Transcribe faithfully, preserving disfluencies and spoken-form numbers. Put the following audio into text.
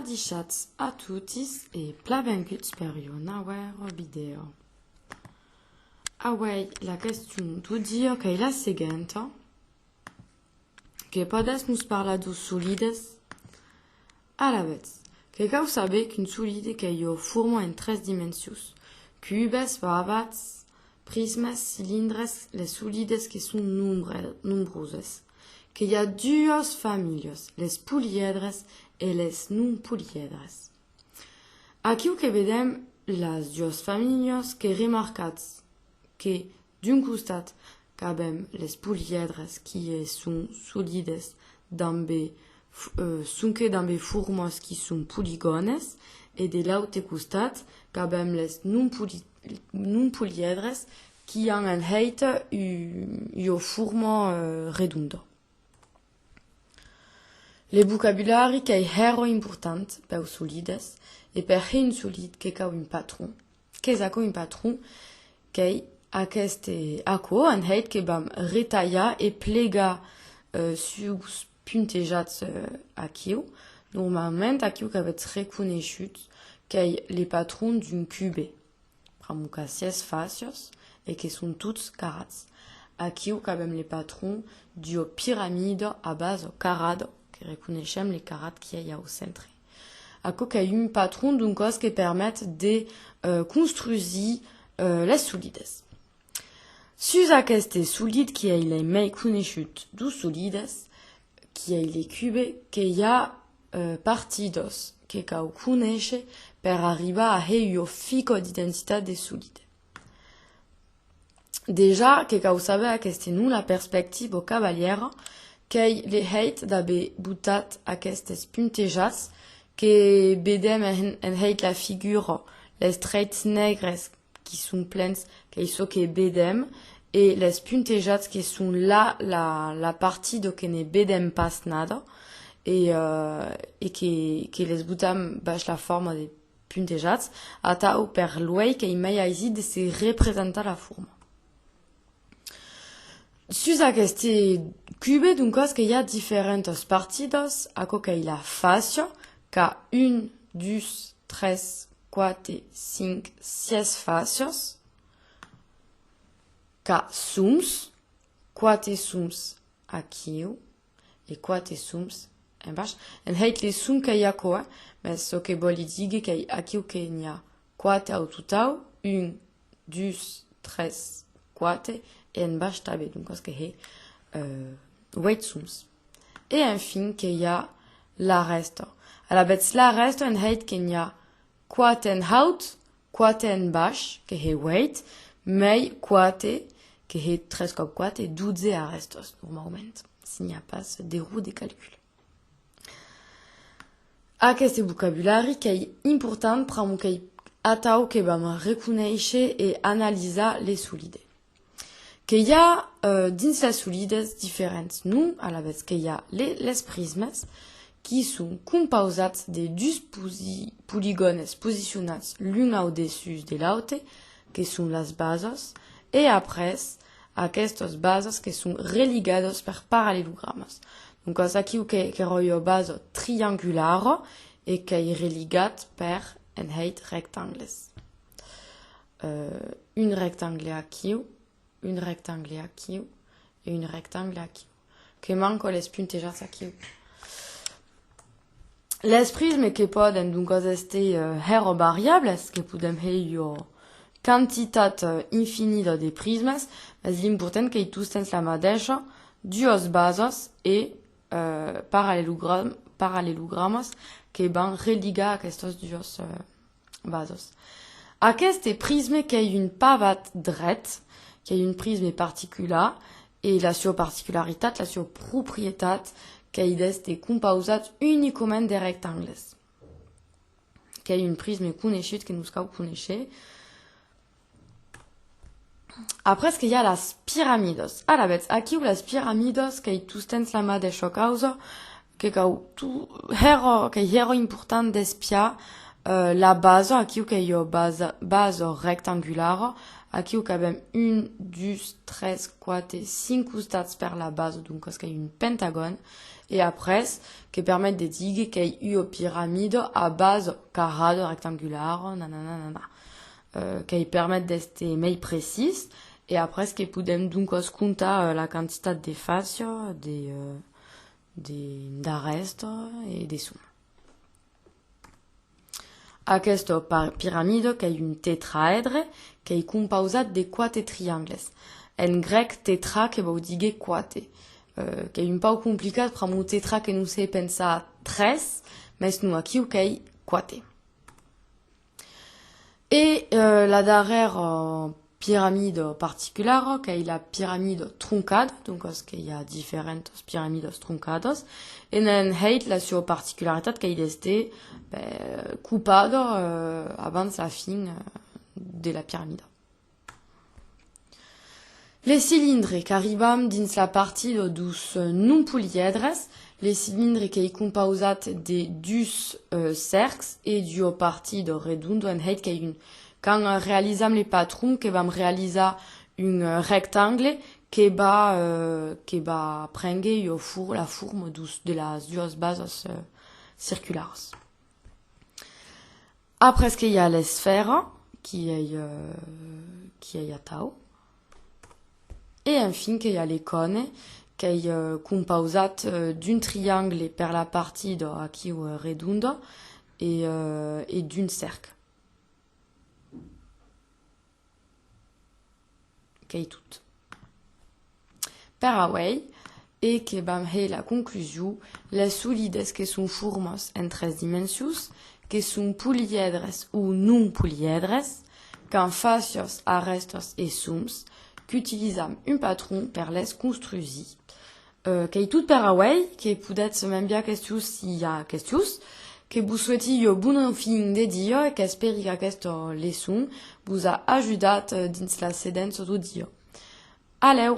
Adishatz a totis e plan venguts per ua nauèra vidèo. Auèi, la question deu dia qu'ei la seguenta. Que podètz nos parlar deus solides? Alavetz, que cau saber qu'un solide qu'ei ua forma en tres dimensions: cubes, favats, prismes, cilindres. Les solides que son nombre-, nombroses. Que i a duas familhas, les polièdres e les non polièdres. Aquiu que vedem las duas familhas, que remarcatz que, d'un costat, qu'avem les polièdres qui, eh, son solides dambe f-, eh, sonque dambe formas qui son poligònes, e de l'aute costat, qu'avem les non poli-, non polièdres qui an en hèit u-, ua forma, eh, redonda. Le vocabulari qu'ei hèra important peus solides, e per hèr un solide que cau un patron. Qu'es aquò un patron? Qu'ei aqueste, aquò, en hèit que vam retalhar e plegar, eh, suus puntejats, eh, aquiu. Normalament, aquiu qu'avetz reconeishut qu'ei le patron d'un cube. Pr'amor qu'a sièis facias e que son tots carrats. Aquiu qu'avem le patron d'ua piramida a basa carrada, que reconeishem le carrat qui ei au centre. Aquò qu'ei un patron, doncas, que permet de, eh, construsir, eh, les solides. Sus aqueste solide qui ei le mei coneishut deus solides, qui ei le cube, que i a, eh, partidas que cau conéisher per arribar a hèr ua fica d'identitat de solide. Dejà que cau saber aqueste nom, la perspectiva cavalièra, qu'ei le hèit d'aver botat aquestes puntejats que vedem en, en hèit la figura, les trèits negres qui son plens, qu'ei çò que vedem, e les puntejats que son la, la, la partida que ne vedem pas nada, e, eh, e que, que les botam baish la forma de puntejats, atau per l'uèlh qu'ei mei aisit de se representar la forma. Sus aqueste cube, doncas, que i a diferentas partidas, aquò qu'ei la facia, qu'a un, dus, tres, quate, cinc, sièis facias, qu'a soms, quate soms aquiu e quate soms en baish. En hèit le som qu'ei aquò, eh? Mès çò que vòli díguer qu'ei aquiu que n'i a quate au totau, un, dus, tres, quate, e en baish tanben, doncas que hè, eh, ueit soms. E enfin que i a la rèsta. Alavetz la rèsta en hèit que n'i a quate en haut, quate en baish, que hè ueit, mei quate, que hè tres còp quate, dotze arrèstas, normaument, se n'i a pas d'error de calcul. Aqueste vocabulari qu'ei important pr'amor qu'ei atau que vam reconéisher e analisar le solide. Que i a, eh, dins les solides diferents noms, alavetz que i a le, les prismes, qui son compausats de dus posi-, poligònes posicionats l'un au dessús de l'aute, que son las basas, e après, aquestas basas que son religadas per parallelogramas. Doncas, aquiu que, qu'èra ua basa triangulara e qu'ei religat per, en hèit, rectangles. Eh, un rectangle aquiu, un rectangle aquiu e un rectangle aquiu. Que manca les puntejats aquiu. Les prismes que pòden, doncas, èster, eh, hèra variables, que podem hèr ua quantitat, eh, infinida de prismes, mès l'important qu'ei tostemps la madeisha, duas basas e, eh, parallelogram-, parallelogramas que van religar aquestas duas, eh, basas. Aqueste prisme qu'ei un pavat dret, qu'ei un prisme particular, e la sua particularitat, la sua proprietat, qu'ei d'èster compausat unicament de rectangles. Qu'ei un prisme coneishut que nos cau conéisher. Après que i a las piramidas. Alavetz, aquiu las piramidas qu'ei tostemps la madeisha causa, que cau to-, hèra, qu'ei hèra important d'espiar, eh, la basa, aquiu qu'ei ua basa, basa rectangulara, Aquiu qu'avem un, dus, tres, quate, cinc costats per la basa, doncas qu'ei un pentagòn, e après que permet de díguer qu'ei ua piramida a basa carrada, rectangulara, nanana, nanana. Euh, qu'ei permet d'èster mei precís, e après que podem doncas comptar, euh, la quantitat de fàcia, de, euh, de, d'arrèsta e de som. Aquesta pa-, piramida qu'ei un tetraèdre, qu'ei compausat de quate triangles. En grèc, tetra que vòu díguer quate. Euh, qu'ei un pauc complicat, pr'amor tetra que nos hè pensar tres, mès non, aquiu qu'ei quate. E, euh, la darrèra piramida particulara, qu'ei la piramida troncada, doncas que i a diferentas piramidas troncadas, e n'en hèit la sua particularitat qu'ei d'èster, ben, copada, euh, abans la fin, euh, de la piramida. Le cilindre, qu'arribam dins la partida deus, euh, non polièdres. Le cilindre qu'ei compausat de dus, euh, cèrcs e d'ua partida redonda, en hèit qu'ei un Quand, euh, realizam le patron, que vam realizar un, euh, rectangle que va, euh, que va prénguer ua for-, la forma dus, de las duas basas, euh, circularas. Après que i a l'esfèra, qui ei, euh, qui ei atau. E enfin que i a le còne, qu'ei, euh, compausat, euh, d'un triangle per la partida aquiu, euh, redonda e, euh, e d'un cèrc. Qu'ei tot. Per auei, e que vam hèr la conclusion, les solides que son formas en tres dimensions, que son polièdres o non polièdres, qu'an fàcias, arrèstas e soms, qu'utilizam un patron per les construsir. Euh, qu'ei tot per auei, que podetz m'enviar questions si i a questions, que vos soeti ua bona fin de dia e qu'espèri qu'aquesta leçon vos a ajudat, euh, dins la sedença deu dia. A lèu!